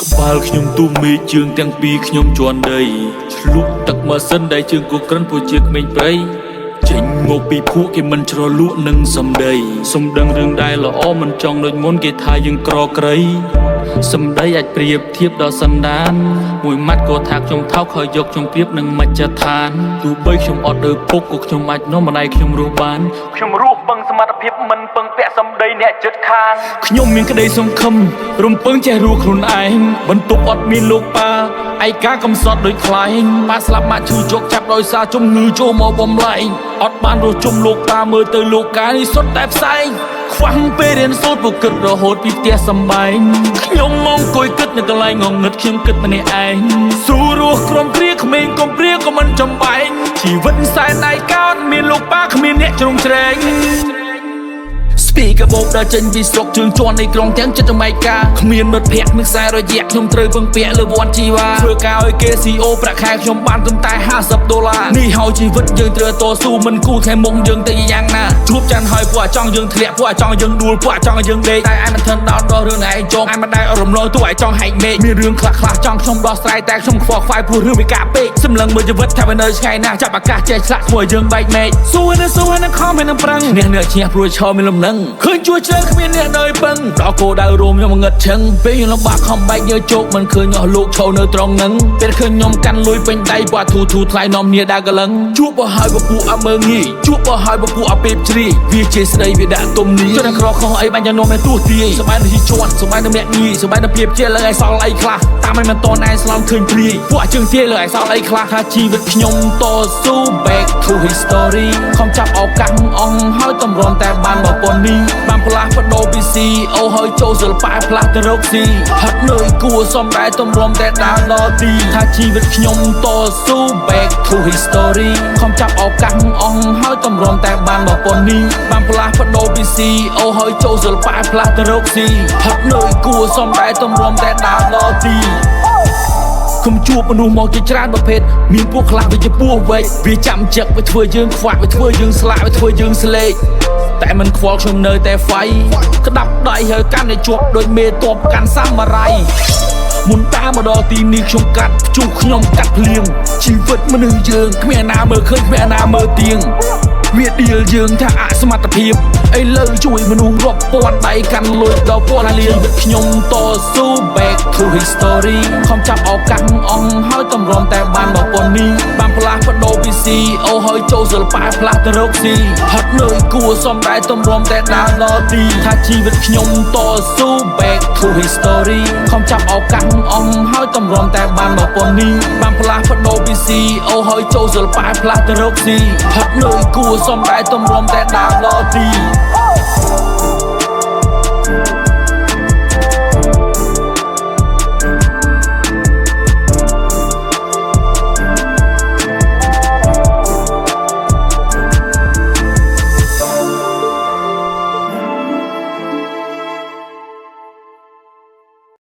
ក្បាលខ្ញុំទូមេជើងទាំងពីរខ្ញុំជន់ដីឆ្លុះទឹកម៉ាស៊ីនដែលជើងគក្រិនពួកជាក្មេងព្រៃចេញមកពីភក់គេមិនជ្រលក់នឹងសំដីសំដឹងរឿងដែលល្អមិនចង់ដូចមុនគេថាយើងក្រក្រៃសំដីអាចប្រៀបធៀបដល់សន្តានមួយម៉ាត់ក៏ថាខ្ញុំថោកហើយយកខ្ញុំប្រៀបនឹងមជ្ឈដ្ឋានទោះបីខ្ញុំអត់ដើពុកក៏ខ្ញុំអាចនាំម្ដាយខ្ញុំរស់បានខ្ញុំរស់ពឹងសមត្ថភាពមិនពឹងពាក់សំដីអ្នកចិត្តខាងខ្ញុំមានក្តីសង្ឃឹមរំពឹងចេះរស់ខ្លួនឯងបន្ទប់អត់មានលោកប៉ាឯកាកំសត់ដូចខ្លែងប៉ាស្លាប់ម៉ាក់ឈឺជោគចាប់ដោយសារជំងឺចូលមកបំលែងអត់បានរស់ជុំលោកតាមើលទៅលោកកានេះសុទ្ធតែផ្សែងខ្វះពេលរៀនសូត្រពួកគិតរហូតពីផ្ទះសំបែងខ្ញុំមកអង្គុយគិតនៅកន្លែងងងឹតខ្ញុំគិតម្នាក់ឯងស៊ូរស់ក្រុមគ្រាក្មេងកំព្រាក៏មិនចំបែងជីវិតសែនឯកោមានលោកប៉ាគ្មានអ្នកជ្រោមជ្រែង ស្ពីកបោកដល់ចេញពីស្រុកជើងជន់នៃក្រុងទាំងចិត្តសម័យកាគ្មានមិត្តភក្តិនឹងខ្សែរយៈខ្ញុំត្រូវពឹងពាក់លើវត្តជីវ៉ាធ្វើការឲ្យគេ CEO ប្រាក់ខែខ្ញុំបានត្រឹមតែ50ដុល្លារនេះហើយជីវិតយើងត្រូវតស៊ូមិនគូថែមុខយើងទៅយ៉ាងណាជួបចាន់ហើយពួកអាចង់យើងធ្លាក់ពួកអាចង់យើងដួលពួកអាចង់យើងដេកតែឯងមិនថិនដល់ដល់រឿងឯងចង់ឯងមិនដែលរំលងទោះឯងចង់ហែកមេឃមានរឿងខ្លះខ្លះចង់ខ្ញុំដោះស្រាយតែខ្ញុំខ្វល់ខ្វាយព្រោះរឿងវាកាពេកសម្លឹងមើលជីវិតថាវានៅឆ្ងាយណាស់ចាប់អាកាសចេះឆ្លាក់ធ្វើឲ្យយើងបែកមេឃស៊ូនឹងស៊ូនឹងខំហើយនឹងប្រឹងអ្នកអ្នកឈ្នះព្រោះឈរមានលំនឹងឃើញជួជ្រៅគ្មានអ្នកនៅពឹងដល់គោដៅរួមខ្ញុំងឹតឈឹងពេលខ្ញុំលំបាកខំបែកញើជោគមិនឃើញអស់លោកឈរនៅត្រង់នឹងពេលឃើញខ្ញុំកាន់លុយពេញដៃបាធូធូថ្លៃនាំគ្នាដើរកលឹងជួបបើហើយពពួកអមើងាយជួបបើហើយពពួកអពេបជ្រាយវាជាស្ដីវាដាក់ទុំនេះចុះតែក្រខុសអីបាញ់ចាំនាំឲ្យទោះទាយសបាយនឹងជាន់សបាយនឹងអ្នកងាយសបាយនឹងព្រៀបជាលើឲ្យសល់អីខ្លះតាមឲ្យមិនតនឯងស្លន់ឃើញព្រាយពួកជើងទាលើឲ្យសល់អីខ្លះថាជីវិតខ្ញុំតស៊ូ back to history ខំចាប់ឱកាសអងហើយតម្រាំតែបានមកប៉ុននេះបានផ្លាស់ប្ដូរពី CEO ហើយចូលសិល្បៈផ្លាស់ទៅរកស៊ីហត់នឿយគួរសមដែរតម្រាំតែដើរដល់ទីថាជីវិតខ្ញុំតស៊ូ back to history ខំចាប់ឱកាសអងហើយតម្រាំតែបានមកប៉ុននេះបានផ្លាស់ប្ដូរពី CEO ហើយចូលសិល្បៈផ្លាស់ទៅរកស៊ីហត់នឿយគួរសមដែរតម្រាំតែដើរដល់ទី ខ្ញុំជួបមនុស្សមកជាច្រើនប្រភេទមានពួកខ្លះវាជាពោះវែកវាចាំចឹកវាធ្វើយើងខ្វាក់វាធ្វើយើងស្លាក់វាធ្វើយើងស្លេកតែមិនខ្វល់ខ្ញុំនៅតែហ្វៃក្តាប់ដៃហើយកាន់ឲ្យជាប់ដូចមេតបកាន់សាម៉ារ៉ៃមុនតាមមកដល់ទីនេះខ្ញុំកាត់ព្យុះខ្ញុំកាត់ភ្លៀងជីវិតមនុស្សយើងគ្មានអាណាមើលឃើញគ្មានអាណាមើលទៀងវាឌៀលយើងថាអសមត្ថភាពឥឡូវជួយមនុស្សរាប់ពាន់ដៃកាន់លុយដល់ពាន់លានខ្ញុំតស៊ូ back to history ខំចាប់ឱកាសអងហើយតម្រាំតែបានមកប៉ុននេះបានផ្លាស់ប្ដូរពី CEO ហើយចូលសិល្បៈផ្លាស់ទៅរកស៊ីហត់នឿយគួរសមដែរតម្រាំតែដើរដល់ទីថាជីវិតខ្ញុំតស៊ូ back to history ខំចាប់ឱកាសអងហើយតម្រាំតែបានមកប៉ុននេះបានផ្លាស់ប្ដូរពី CEO ហើយចូលសិល្បៈផ្លាស់ទៅរកស៊ីហត់នឿយគួរសមដែរតម្រាំតែដើរដល់ទី